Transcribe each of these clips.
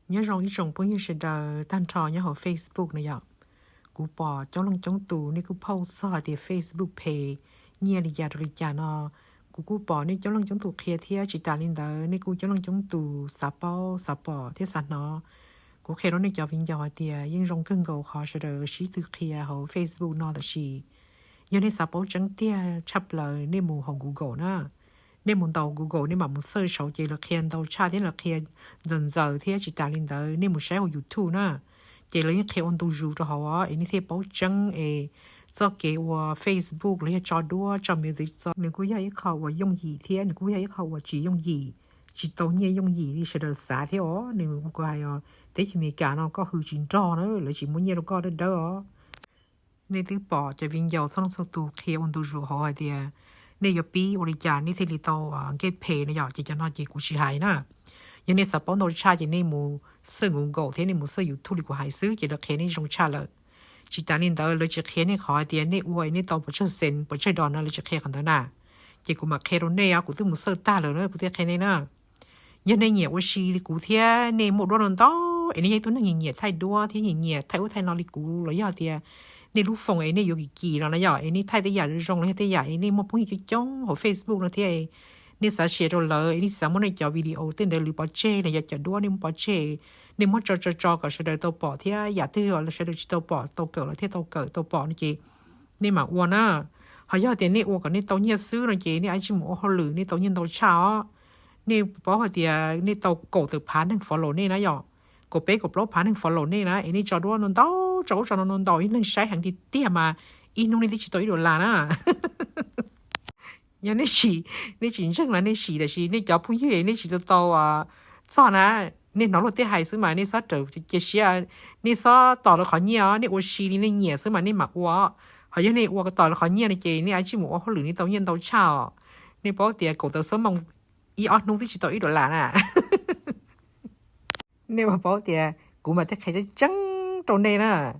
Nyob zoo ib tsoom phooj ywg sawv daws tag nrho nyob hauv Facebook no yom. Kuv pom coob leej coob tus nej kuj post txog tias Facebook phem nyiaj li cas rau li cas no. Kuv kuj pom nej coob leej coob tus qhia thiab tsis tas li ntawd nej kuj coob leej coob tus xav paub xav pom thiab xav hnov. Kuv qhia rau nej cov viv ncaus hais tias yeej zoo kawg nkaus qhov sawv daws sib tw qhia hauv Facebook no tab sis yog nej xav paub tseeb tiag tshaj plaws nej mus hauv Google na. Nej mus ntaus Google nej mam mus search saud ces lawv qhia ntau tshaj thiab lawv qhia ntxaws ntxaws thiab tsis tas li ntawd nej mus saib hauv YouTube na. Ces lawv yeej qhia ua ntu zus rau hauv es nej thiaj paub tseeb es txoj kev ua Facebook los yog tso duab tso music txo nws kuj yog ib qho uas yooj yim thiab nws kuj yog ib qho uas tsis yooj yim, tsis tau nyiaj yooj yim li sawv daws xav thiab os. Nws kuj hais os, teb chaws Amelikas no koj hws tsis nrog na lawv tsis muab nyiaj rau koj dawb dawb os. Nej twb pom cov viv ncaus txhua leej txhua tus qhia ua ntu zus hauv hais tias nej yuav pib ua li cas nej thiaj li tau get paid no yom, ces cov no ces kuv tsis hais na. Yog nej xav paub ntau tshaj ces nej mus search Google thiab nej mus search YouTube li kuv hais xwb ces lawv qhia nej zoo tshaj lawm. Tsis tas li ntawd lawv tsis qhia nej qhov hais tias nej ua es nej tau pes tsawg cent pes tsawg dollar no lawv tsis qhia qhov ntawd na. Ces kuv mam qhia rau nej os, kuv twb mus search tag lawm na kuv thiaj qhia nej na. Yog nej nyiam ua si li kuv thiab nej muaj duab no ntau es nej yog ib tug neeg nyiam nyiam thaij duab thiab nyiam nyiam thaij ub thaij no li kuv los yog tias nej lub phone es nej yuav kim kim no na yom es nej thaij tej yam zoo los yog tej yam es nej muaj phooj ywg coob coob hauv Facebook no thiab nej xav share rau lawv es nej tsis xav muab nej cov video tej ntawd lwv pov tseg los yog cov duab nej muab pov tseg, nej muab tso tso tso kom sawv daws tau pom thiab yam twg sawv daws tsis tau pom tau kawm los thiaj tau kawm tau pom no ces nej mam ua na. Ho yog tias nej ua kom nej tau nyiaj xwb no ces nej ib txwm mus ua hauj lwm nej tau nyiaj ntau tshaj os. Nej paub hais tias nej tau kaum tawm phav neeg follow nej na yom, kaum peb kaum plaub phav neeg follow nej na es nej tso duab no ntau tso ub tso no no ntau ib leeg saib heev tiag tiag mas ib hnub nej twb tsis tau ib dollar na. Yog nej tsis, nej tsis ntseeg los nej sim tab sis nej cov phooj ywg nej tsis tau tau txog na, nej hnov luag tej hais xwb mas nej txhob raws cia siab, nej txhob tos lawv qhov nyiaj os, nej ua si li nej nyiam xwb mas nej mam ua. Ho yog nej ua tos lawv qhov nyiaj no ces nej ib txwm mus ua hauj lwm nej tau nyiaj ntau tshaj os. Nej paub tias kaum tawm xuab moos ib ob hnub twb tsis tau ib dollar na. Nej mam paub tias kuv mam thiaj qhia tseeb tseeb rau nej na.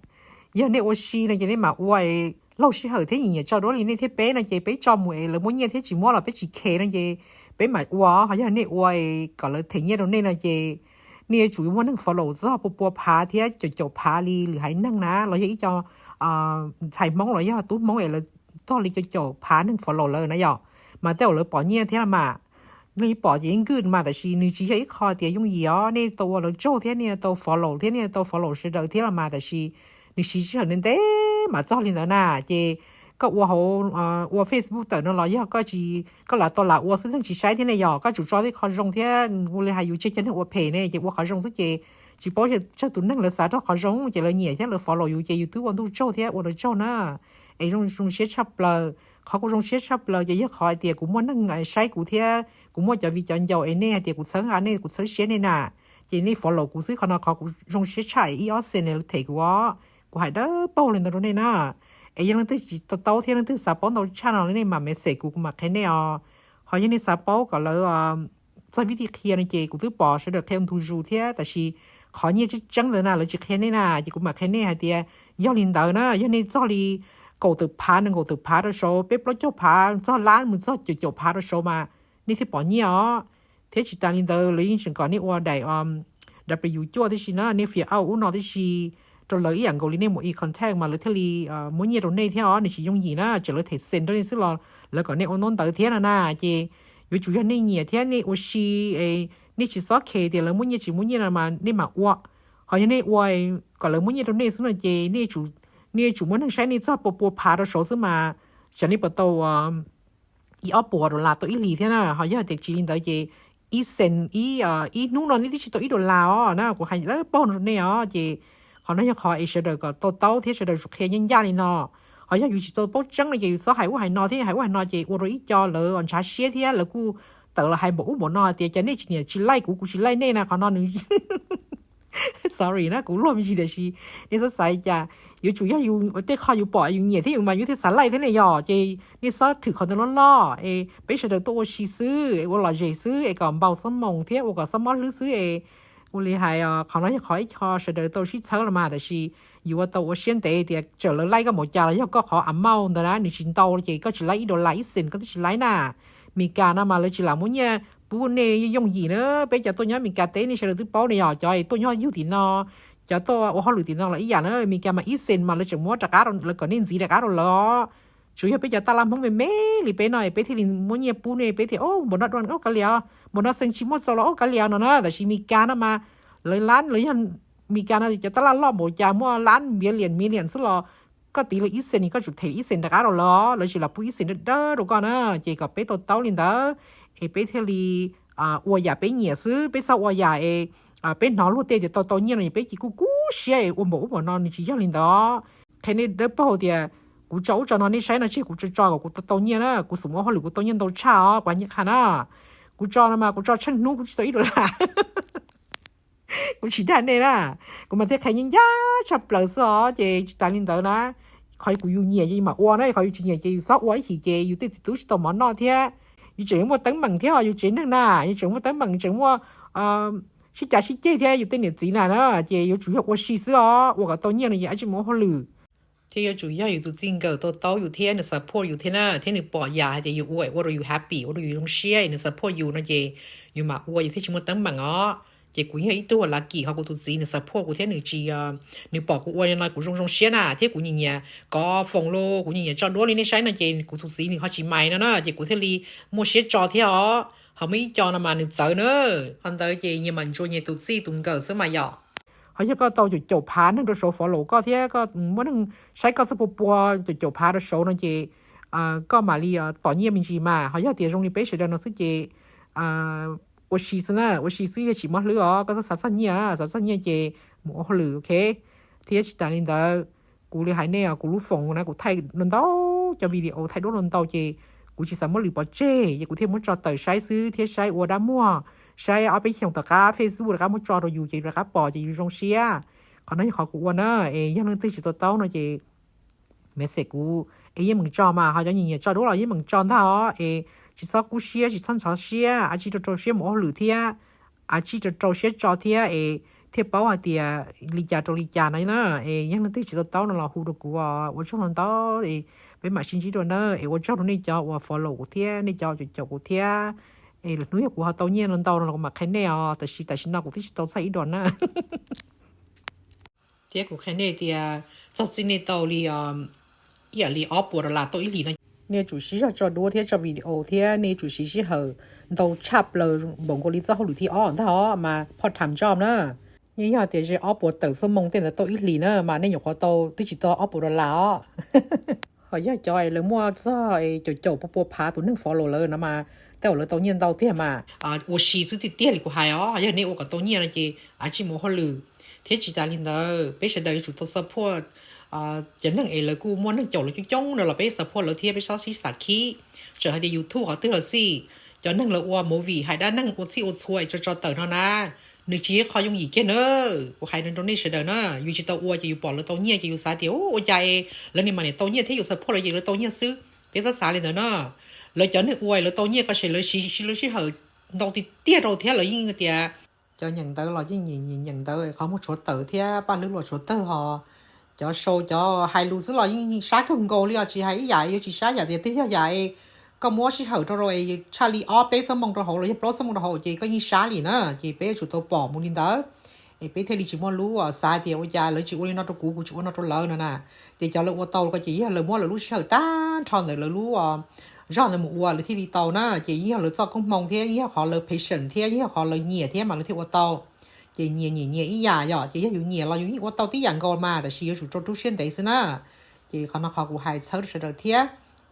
Yog nej ua si no ces nej mam ua es laug sij hawm thiab nyiam nyiam tso duab li nej thiab peb no ces peb tso mus es lawv muab nyiaj thiab tsis muab los peb tsis khe no ces peb mam ua. Ho yog nej ua es kom lawv them nyiaj rau nej no ces nej yuav tsum muaj neeg follow txog pua pua phav thiab caum caum phav li lwm haiv neeg na los yog ib co ntxhais Hmoob los yog tub Hmoob es lawv txog li caum caum phav neeg follow lawm na yom, mas tej zaum lawv pom nyiaj thiab los mas. Lawv pom ces yeej good mas tab sis nws tsis yog ib qho tias yooj yim os, nej tau ua lawv tsaug thiab nej tau follow thiab nej tau follow sawv daws thiab los mas tab sis nws siv sij hawm ntev ntev mam txog li ntawd na. Ces koj ua hauv, ua Facebook tawm no los yog koj tsis, koj lam tau lam ua xwb leej tsis saib thiab ne yom, koj tsum tso tej qho zoo thiab ua li hais yus tseg cov neeg ua phem ne ces ua qhov zoo xwb ces tsis paub tsawg tus neeg lawv xav rau qhov zoo ces lawv nyiam thiab lawv follow yus ces yus twb ua ntuj tsaug thiab ua lawv tsaug na. Es zoo zoo siab tshaj plaws, qhov kuv zoo siab tshaj plaws ces yog qhov hais tias kuv muaj neeg saib kuv thiab kuv muaj cov viv cov ncaus es nej hais tias kuv txhawb nqa nej kuv txhawb siab nej na, ces nej follow kuv xwb qhov no qhov kuv zoo siab tshaj es ib ob cent lawv them kuv os. Kuv hais dawb paug li ntawd rau nej na. Es yog leej twg tsis to taub thiab leej twg xav paub ntau tshaj no nej mam message kuv kuv mam qhia nej os. Ho yog nej xav paub kom lawv txog vib thib qhia no ces kuv twb pom sawv daws qhia ua ntu zus thiab tab sis qhov nyiaj tseeb tseeb ntawd na lawv tsis qhia nej na ces kuv mam qhia nej hais tias yog li ntawd na yog nej txog li kaum tawm phav nees nkaum tawm phav rau saud peb plaub caug phav txog lab mus txog caum caum phav rau saud mas nej thiaj pom nyiaj os. Thiab tsis tas li ntawd lawv yeej tseem kom nej ua daim, daim pes yus cuaj tib si na nej fill out ub no tib si rau lawv ib yam nkaus li nej mus e contact mas lawv thiaj li muab nyiaj rau nej thiab os. Nws tsis yooj yim na tseem lawv them cent rau nej xwb los lawv kom nej ua ntaub ntawv thiab no na. Ces yuav tsum yog nej nyiam thiab nej ua si, nej tsis txhob khe tias lawv muab nyiaj tsis muab nyiaj no mas nej mam ua. Ho yog nej ua kom lawv muab nyiaj rau nej xwb no ces nej yuav tsum muaj neeg saib nej txog pua pua phav rau saud xwb mas tsam nej puas tau ib ob puas dollar tau ib hlis thiab na. Ho yog tias tsis li ntawd ces ib cent ib hnub no nej twb tsis tau ib dollar os na. Kuv hais dawb paug no rau nej os ces qhov no yog qhov es sawv daws kom to taub thiab sawv daws tsum qhia ncaj ncaj li no. Ho yog yus tsis tau paub tseeb no ces yus txhob hais ub hais no thiab hais ub hais no ces ua rau ib co lawv ntshav siab thiab lawv kuj tawm los hais npaum ub npaum no tias cas nej tsis niam tsis laij kuv kuv tsis laij nej na qhov no nws sorry na kuv luag me ntsis tiam sis nej txhob xav li cas. Yuav tsum yog yus tej qho yus pom yus nyiam thiab yus mas yus thiaj xav laij thiab ne yom. Ces nej txhob thwm qhov ntawd loj loj es peb sawv daws tuaj ua si xwb es ua lom zem xwb es kom npau xob moos thiab ua kom xob mob hlwb xwb es ua li hais qhov no yog qhov ib qho sawv daws tau sib txhawb los mas tab sis yus ua tau ua siab ntev tias txawm lawv laij koj npaum cas los yog koj qhov amount ntawd na nws tsis ntau ces koj tsis laij ib dollar ib cent koj twb tsis laij na. Meskas no mas lawv tsis lam muab nyiaj pub nej yooj yim na. Peb cov tuaj nyob Meskas teb nej sawv daws twb paub ne, yog cov tuaj nyob yug tim no, cov tuaj ua hauj lwm tim no los ib yam na. Meskas mas ib xees mas lawv tseem muab rov qab, lawv kom nej ntxiv rov qab rau lawv os. Tsuas yog peb cov taj laj Hmoob me me li peb no peb thiaj li muab nyiaj pub nej, peb thiaj, o, npaum no dua, o, kav liam, npaum no xees tsis muaj txaus los, o, kav liam no na. Tab sis Meskas no mas lawv lab, lawv yog Meskas no cov taj laj loj npaum cas muaj lab, million million xwb los koj tiv lawv ib xees, koj tsum them ib xees rov qab rau lawv, lawv tsis los pub ib xees dawb dawb rau koj na. Ces kom peb to taub li ntawd es peb thiaj li ua yam peb nyiam xwb, peb txhob ua yam es peb hnov luag tej tias tau tau nyiaj no es peb cia kuj kub siab es ua npaum ub npaum no, nws tsis yog li ntawd. Qhia nej dawb paug tias kuv tso ub tso no nej saib no, tsis yog kuv tso tso kom kuv tau tau nyiaj na, kuv xum ua hauj lwm kuv tau nyiaj ntau tshaj os, kuv hais nej qha na. Kuv tso no mas kuv tso tshaj hnub kuv tsis tau ib dollar. Kuv tsis dag nej na, kuv mas thiaj qhia ncaj ncaj tshaj plaws xwb os. Ces tsis tas li ntawd na, qhov kuv yus nyiam ces yus mam ua na, qhov yus tsis nyiam ces yus txhob ua ib chim ces yus tej txiv tub tsis tau mov noj thiab. Yus tseem muaj teeb meem thiab os yus tsev neeg na, yus tseem muaj teeb meem, tseem muaj sib cav sib ceg thiab yus tej niam txiv na na. Ces yuav tsum yog ua si xwb os, ua kom tau nyiaj no ces ua tsis mus ua hauj lwm. Thiab yuav tsum yog yus tus txij nkawm to taub yus thiab nws support yus thiab na, thiab nws pom yam hais tias yus ua ua rau yus happy, ua rau yus zoo siab, nws support yus no ces yus mam ua yus thiaj tsis muaj teeb meem os. Ces kuv yog ib tug uas lucky, ho kuv tus txiv nws support kuv thiab nws tsis, nws pom kuv ua li no kuv zoo zoo siab na, thiab kuv nyiam nyiam kov foos los kuv nyiam nyiam tso duab li nej saib no ces kuv tus txiv nws ho tsis maiv no na, ces kuv thiaj li muaj siab tso thiab os. Ho muaj ib co no mas nws txawv na, qhov ntawd ces nyias mam ntsuas nyias tus txij tus nkawm xwb mas yom. Ho yog koj tau caum caum phav neeg rau saud follow koj thiab koj muaj neeg saib koj txog pua pua caum caum phav rau saud no ces koj mam li pom nyiaj me ntsis mas. Ho yog tias zoo li peb sawv daws no xwb ces ua si xwb na, ua si xwb thiaj tsis mob hlwb os. Koj txhob xav txog nyiaj, xav txog nyiaj ces mus ua hauj lwm, ok. Thiab tsis tas li ntawd, kuv li hais nej os, kuv lub foos na kuv thaij ntau ntau cov video, thaij duab ntau ntau ces kuv tsis xav muab lwm pov tseg, ces kuv thiaj muab tso tawm saib xwb thiab saib ua dab muag, saib ob peb xyoos tom qab Facebook rov qab muab tso rau yus ces rov qab pom ces yus zoo siab. Qhov no yog qhov kuv ua na, es yog leej twg tsis to taub no ces message kuv es yeej meem tso mas, ho cov nyiam nyiam tso duab los yeej meem tso ntag os. Es tsis txhob kub siab, tsis txhob ntxhov siab, ua tsij rau rau siab mus ua hauj lwm thiab, ua tsij rau rau siab tso thiab es thiaj paub hais tias li cas rau li cas no na. Es yog leej twg tsis to taub no los hu rau kuv, ua tsaug ntau ntau, es peb mam sib ntsib dua na. Es ua tsaug rau nej cov uas follow kuv thiab nej cov caum caum kuv thiab. Es lwm hnub yog kuv ho tau nyiaj ntau no los kuv mam qhia nej os, tab sis tam sim no kuv twb tsis tau txog ib dollar na. Thiab kuv qhia nej tias txog txij nej tau li ib yam li ob puas dollar tau ib hlis no, nej yuav tsum siv zog tso duab thiab tso video thiab nej yuav tsum siv sij hawm ntau tshaj plaws npaum nkaus li txoj hauj lwm thib ob ntag os, mas part time job na. Yeej yog tias ze ob puas tawm xuab moos tej ntawd tau ib hlis na mas nej nyuam qhuav tau twb tsis tau ob puas dollar os. Ho yog cov lawv muaj txog caum caum pua pua phav tus neeg follow lawv no mas tej zaum lawv tau nyiaj ntau tiag mas. Ua si xwb tiag tiag li kuv hais os, yog nej ua kom tau nyiaj no ces ua tsij mus ua hauj lwm. Thiab tsis tas li ntawd peb sawv daws yuav tsum tau support cov neeg es lawv kuj muaj neeg caum lawv coob coob no los peb support lawv thiab peb txhob sib xam khib. Txawm hais tias YouTube qhov twg los xij, cov neeg lawv ua movie hais dab neeg ua txhij ua txhua es tso tso tawm no na, nws tsis yog qhov yooj yim kiag na. Kuv hais rau nej sawv daws na, yus tsis tau ua ces yus pom lawv tau nyiaj ces yus xav tias ua cas es lawv nim mam niam tau nyiaj thiab yus support lawv ces lawv tau nyiaj xwb. Peb txhob xav li ntawd na. Lawv cov neeg ua lawv tau nyiaj ko ces lawv siv lawv sij hawm ntau tiag tiag rau thiab lawv yeej tias cov nyeem ntawv los yeej nyeem ntawv qhov muag tshuav tawm thiab paj hlwb los tshuav tawg ho. Cov sau cov hais lus xwb los yeej sab kawg nkaus li os, tsis hais ib yam yuav tsis sab yam tias twb yog yam es koj muab sij hawm rau rau es tshaj li ob peb xuab moos rau hauv los yog plaub xuab moos rau hauv ces koj yeej sab li na. Ces peb yuav tsum tau pom mus li ntawd es peb thiaj li tsis muaj lub xav tias ua cas lawv tsis ua li no rau kuv, kuv tsis ua no rau lawv no na. Ces cov lawv ua tau ko ces yog lawv muab lawv lub sij hawm tag nrho ntawm lawv lub zog ntawd mus ua lawv thiaj li tau na. Ces yeej yog lawv txoj koob hmoov thiab yeej yog qhov lawv patient thiab yeej yog qhov lawv nyiam thiab mas lawv thiaj ua tau. Ces nyias nyiam nyias ib yam yom, ces yog yus nyiam los yus yeej ua tau tib yam nkaus mas, tab sis yuav tsum rau rub siab ntev xwb na. Ces qhov no qhov kuv hais txhawb rau sawv daws thiab,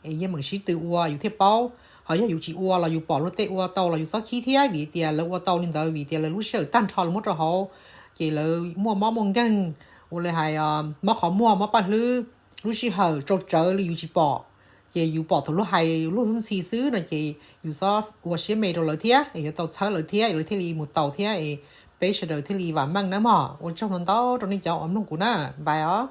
es yeej meem sib tw ua yus thiaj paub. Ho yog yus tsis ua los yus pom luag tej ua tau los yus txhob khib thiab, vim tias lawv ua tau li ntawd vim tias lawv lub sij hawm tag nrho lawv muab rau hauv, ces lawv muaj mob muaj nkeeg, ua li hais mob qhov muag mob paj hlwb, lub sij hawm tsau tsawv li yus tsis pom. Ces yus pom thaum luag hais luag lub ntxhi xwb no ces yus txhob ua siab me rau lawv thiab, es yuav tau txhawb lawv thiab es lawv thiaj li mus tau thiab es peb sawv daws thiaj li vam meej na mog. Ua tsaug ntau ntau rau nej cov uas mloog kuv na, bye os.